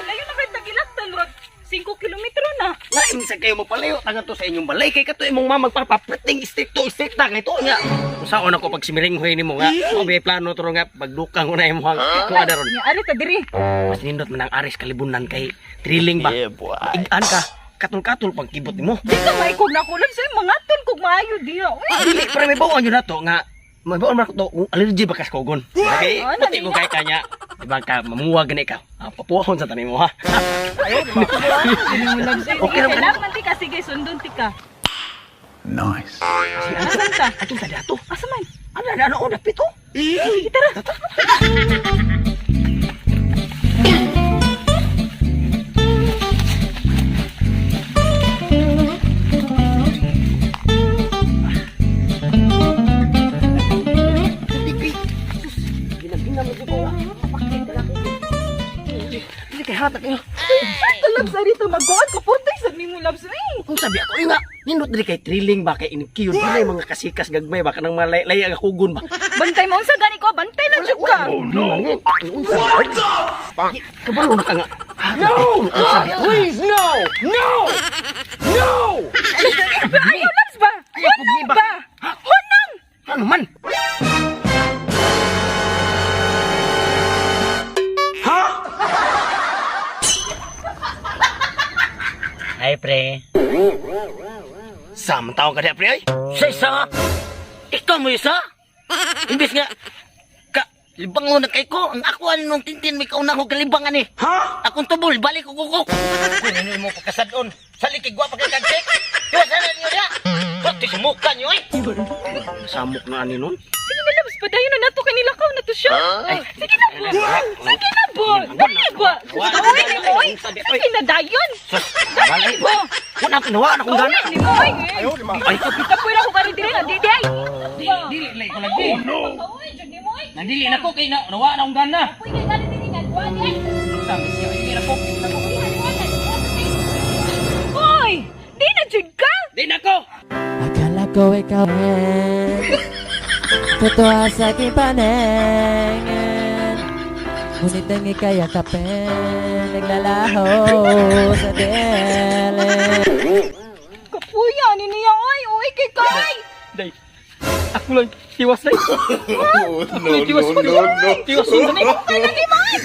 Layo na kay tagilaktan, murag 5 kilometro na. Lain sa kayo magpalayo taga to sa inyong balay kay kato imong mama magpapaprating stricto stricta kay to nga. Usaon ako pag simiringhoy nimo nga. Mo may plano to nga pagdukang ko na imong kuha daron. Nya ari ta diri. Mas nindot man ang Aris kalibunan kay thrilling ba. Igan ka katul-katul pag kibot nimo. Di ka maikog na ko lang sa'yo, mga tol kog maayo diha. Uy. Dili pero may bawon yun na to nga may bawon man to kung allergy ba kas kogon. Okay, Ah, puti ko kay kanya. Di ba ka mamuwag gani ka. Ah, papuwahon sa tanim mo ha. Okay naman. Kailangan ti ka, sige, sundon ti ka. Nice. Asan ta? Atong ta dato. Asa man? Ano ano ano dapit oh. Sige, tara. Dili kay hatak kayo. Talab sa rito, magkuhan ko, purtay sa nimo labs. Uy. Kung sabi ako, nga, nindot dili kay thrilling ba kay inikiyod ba na mga kasikas gagmay ba kanang mga lay ang kugon ba. Bantay mo, unsa gani ko, bantay na jud ka. Oh no. What the? Kabalo na ka nga. No! Please, no! No! No! Ayaw, labs ba? Ayaw, Hunang ba? ba? Hunang! Ano man? Ay, pre. Sa man tao ka diha pre ay. Sa isa? Ikaw mo isa? Imbis nga, ka, libangon na kay ko. Ang ako ano nung tintin, may kauna ko kalibangan eh. Ha? Akong tubol, balik ko kukok. Kung ano mo pagkasadon, sa likig wa pagkakagtik. Iwa sana niyo niya. Pati sumuka niyo eh. Samok na ani nun. Sige na, labs, padayon na nato kanila ka na to siya. Sige na po. Sige na po. Dali ba? Uy, uy. Sige na, dayon. Balay. Ba? Wala akong nawa na kung gana. Uy, nimo, uy. Ay, Kapoy na ko karon diri nga, di di ay. Dili, dili ko lagi. Uy, jud nimo, uy. Nandili na ko kay na, nawa na akong gana. Uy, kay gani diri nga, kuha di ay. Sabi siya, hindi na ko. Uy, di na jud ka. Di na ko. Akala ko ikaw eh totoo sa aking paningin. Ngunit ang ika'y yakapin, naglalaho sa dilim. Kapuya ni niya, oy. Uy, kay kay. Day. Ako lang, tiwas day. Oh, no, no, no, no. Tiwas mo Ay, nani mo, ay.